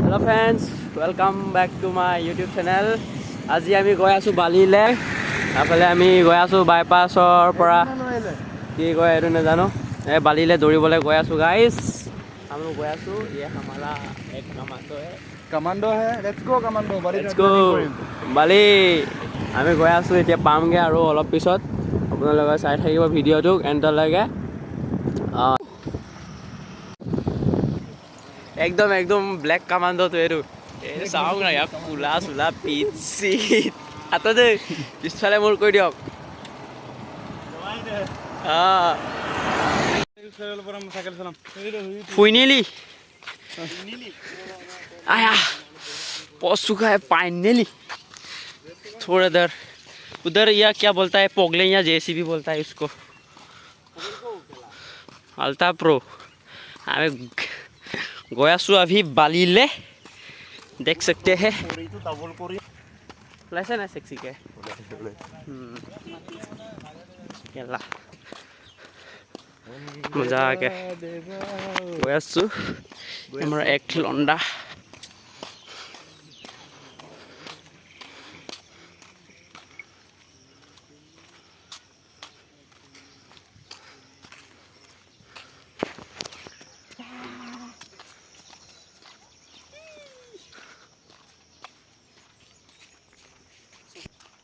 Hello friends, welcome back to my YouTube channel. আজি আমি গৈ আছোঁ বালিলৈ। তাৰফালে আমি গৈ আছোঁ বাইপাছৰ পৰা, কি কয় এইটো নাজানো, এই বালিলৈ দৌৰিবলৈ গৈ আছোঁ। গাইজ, আমি গৈ আছোঁ। ये हमारा एक कमांडो है। कमांडो है। Let's go commando. Let's go বালি। আমি গৈ আছোঁ, এতিয়া পামগৈ আৰু অলপ পিছত। আপোনালোকে চাই থাকিব ভিডিঅ'টোক এণ্ডলৈকে। একদম একদম ব্লেক কামাণ্ডোটো এইটো। এই চাওক না ইয়াক, কোলা চোলা, পিট চিট হাততে। পিছফালে মূৰ কৰি দিয়ক। অঁ, ফাইনেলি आया, पहुंच चुका है फाइनली। थोड़ा इधर उधर, या क्या बोलता है, पोगले या जेसीबी बोलता है इसको, अल्टा प्रो। আমি গৈ আছোঁ अभी বালিলে, देख सकते हैं। ওলাইছে নাই চেক্সিকে কেলা? মজাকে গৈ আছোঁ। আমাৰ এক লণ্ডা।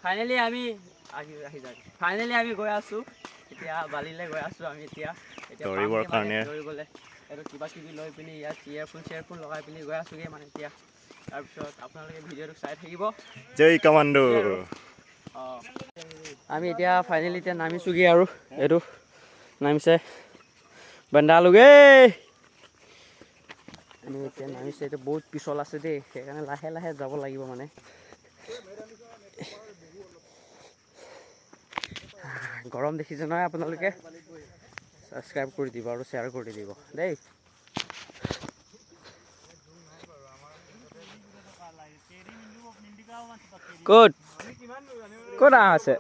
ফাইনেলি আমি আহি আহি যাম। ফাইনেলি আমি গৈ আছোঁ এতিয়া, বালিলৈ গৈ আছোঁ আমি এতিয়া। এতিয়া দৌৰিবৰ পামগৈ মানে। কাৰণে। দৌৰিবলৈ এইটো কিবা কিবি লৈ পিনি, ইয়াত ইয়েৰফোন চেয়াৰফোন লগাই পিনি গৈ আছোঁগৈ মানে এতিয়া। তাৰপিছত আপোনালোকে ভিডিঅ'টো চাই থাকিব। জয় কমাণ্ডো। অঁ, আমি এতিয়া ফাইনেলি এতিয়া নামিছোগৈ আৰু এইটো নামিছে বন্দালোগে। আমি এতিয়া নামিছে। এইটো বহুত পিছল আছে দেই, সেইকাৰণে লাহে লাহে যাব লাগিব মানে। গৰম দেখিছে নহয় আপোনালোকে? ছাবস্ক্ৰাইব কৰি দিব আৰু শ্বেয়াৰ কৰি দিব দেই। ক'ত ক'ত আছে?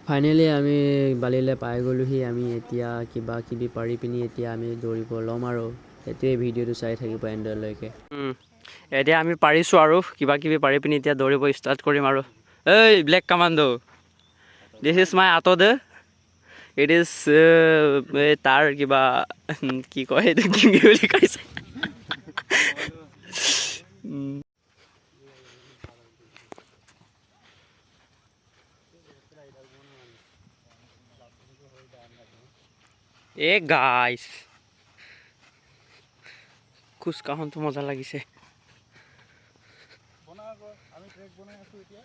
ফাইনেলি আমি বালিলৈ পাই গ'লোহি। আমি এতিয়া কিবা কিবি পাৰি পিনি এতিয়া আমি দৌৰিব ল'ম আৰু সেইটোৱে ভিডিঅ'টো চাই থাকিব এণ্ডলৈকে। এতিয়া আমি পাৰিছোঁ আৰু কিবা কিবি পাৰি পিনি এতিয়া দৌৰিব ষ্টাৰ্ট কৰিম আৰু। এই black commando, this is my auto De. It is তাৰ কিবা কি কয় এইটো, কি বুলি কৈছে। এ গাইছ, খোজকাঢ়োনটো মজা লাগিছে। আমি ট্ৰেক বনাই আছো এতিয়া।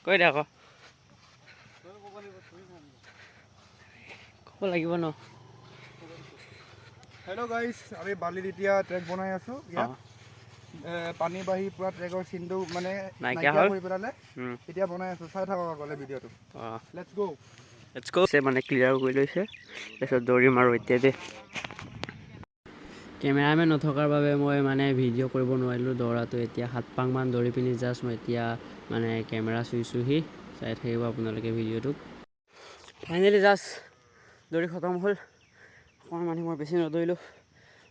কৈ দে আকৌ। ক'ব লাগিব ন? হেল্ল' গাইছ, আমি বালিত এতিয়া ট্ৰেক বনাই আছো ইয়াত। পানী বাঢ়ি পুৰা ট্ৰেকৰ চিনটো মানে নাইকিয়া নাইকিয়া হ'ল। কৰি পেলালে। এতিয়া বনাই আছো, চাই থাকক আগলে ভিডিঅ'টো। Let's go. Let's go. মানে ক্লিয়াৰ কৰি লৈছে, তাৰপিছত দৌৰিম আৰু এতিয়া দেই। কেমেৰামেন নথকাৰ বাবে মই মানে ভিডিঅ' কৰিব নোৱাৰিলোঁ দৌৰাটো। এতিয়া 7 পাকমান দৌৰি পিনি জাষ্ট মই এতিয়া মানে কেমেৰা চুইছোঁহি। চাই থাকিব আপোনালোকে ভিডিঅ'টোক। ফাইনেলি জাষ্ট দৌৰি খতম হ'ল। অকণমান মানে মই বেছি নদৌৰিলোঁ,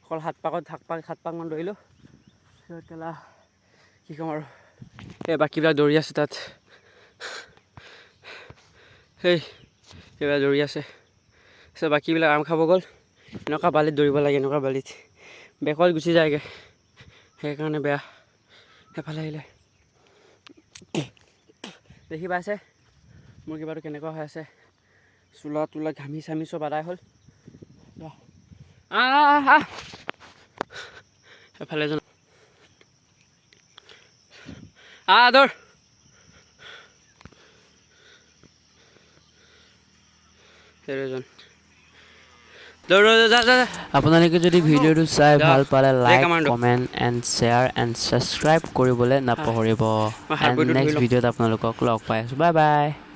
অকল 7 পাকত 7 পাক 7 পাকমান দৌৰিলোঁ। পিছত কেলা কি ক'ম আৰু, এই বাকীবিলাক দৌৰি আছে তাত। সেই সেইবিলাক দৌৰি আছে। তাৰপিছত বাকীবিলাক আম খাব গ'ল। এনেকুৱা বালিত দৌৰিব লাগে, এনেকুৱা বালিত বেকত গুচি যায়গৈ, সেইকাৰণে বেয়া। সেইফালে আহিলে দেখি পাইছে মোৰ কিবাটো কেনেকুৱা হৈ আছে, চোলা তোলা ঘামি চামি চব আদায় হ'ল। আহ আহ আহ, সেইফালে এজন। আহ, দৌৰ। সেইটো এজন। দৌৰ দৌৰ, যা যা যা। আপোনালোকে যদি ভিডিঅ'টো চাই যা। ভাল পালে জয় like, commando. Comment and share and subscribe কৰিবলৈ নাপাহৰিব। মই হাত এণ্ড ভৰিটো ধুই নেক্সট লওঁ। ভিডিঅ'ত আপোনালোকক লগ পাই আছোঁ। Bye bye.